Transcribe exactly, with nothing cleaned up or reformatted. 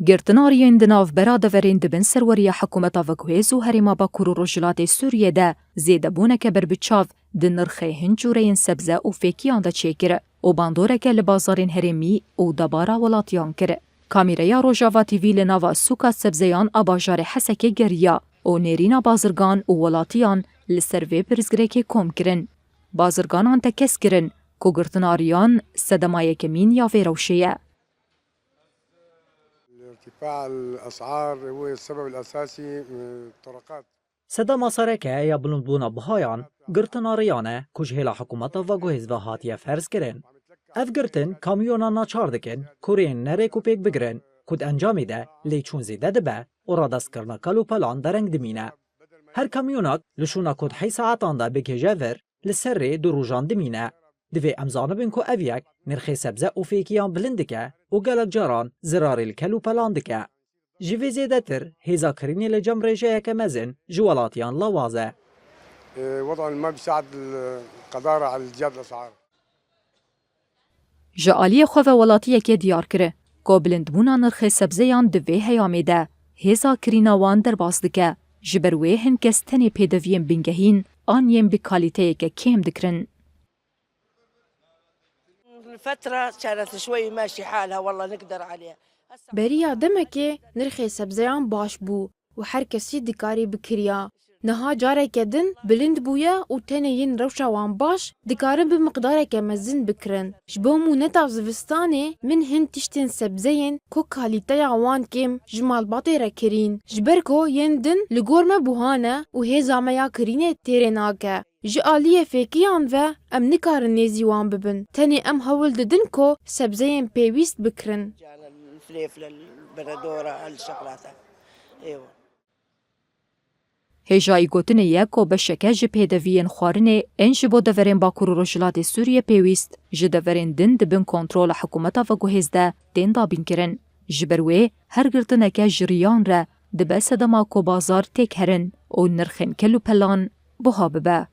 Girtina riyên di navbera deverên di bin serweriya hikûmeta veguhêz û herêma Bakur û Rojhilatê Sûriyê de zêdebûneke berbiçav di nirxê hin cûreyên sebze û fêkiyan de çêkir û bandoreke li bazarên herêmî û debara welatiyan kir. Kamîreya Rojava T V li nava sûka sebzeyan a bajarê Hesekê geriya û nêrîna bazirgan û welatiyan li ser vê pirsgirêkê kom kirin. Bazirganan tekez kirin ku girtina riyan sedema yekemîn ya vê rewşê ye. ارتفاع الأسعار هو السبب الأساسي من الطرقات. Sedema sereke ya bilindbûna bihayan girtina riyan e ku ji hêla hikûmeta veguhêz ve hatiye ferzkirin. Ev girtin kamyona naçar dikin ku riyên ne rêk û pêk bigirin ku di encamê de lêçûn zêde dibe û radestkirina kel û pelan dereng dimîne. Her kamyonak li şûna ku di heyî saetan de bigihêje vir, li ser rê du rojan dimîne. Divê em zanibin ku ev yek nirxê sebze û fêkiyan bilind dike û gelek caran zirarê li kel û pelan dike. Ji vê zêdetir hêza kirînê li cem rêjeyeke mezin ji welatiyan lawaz e. الوضع ما بيساعد القدارة على زيادة الأسعار. Ji aliyê xwe ve welatiyekê diyar kir ku bilindbûna nirxê sebzeyan di vê heyamê de hêza kirîna wan derbas dike. Ji ber wê hin kes tenê pêdeviyên bingehîn an yên bi kalîteyeke kêm dikirin. من فترة كانت شوي ماشي حالها، والله نقدر عليها. هسه Beriya demekê nirxê sebzeyan baş bû û her kesî dikarî bikiriya. Niha careke din bilind bûye û tenê yên rewşa wan baş dikarin bi miqdareke mezin bikirin. Ji bo mûneta zivistanê min hin tiştên sebzeyên ku kalîteya wan kêm ji malbatê re kirîn. Ji ber ku yên din li gor me buha ne û hêza me ya kirînê têrê nake. Ji aliyê fêkiyan ve em nikarin nêzî wan bibin. Tenê em hewl didin ku sebzeyên pêwîst bikirin. الفليفلة، البندورة، الشغلات. ايوه. Hêjayî gotinê ye ku beşeke ji pêdeviyên xwarinê ên ji bo deverên Bakur û Rojhilatê Sûriyê pêwîst ji deverên din di bin kontrola hikûmeta veguhêz de tên dabînkirin. Ji ber wê her girtineke ji riyan re dibe sedema ku bazar têk herin û nirxên kel û pelan buha bibe.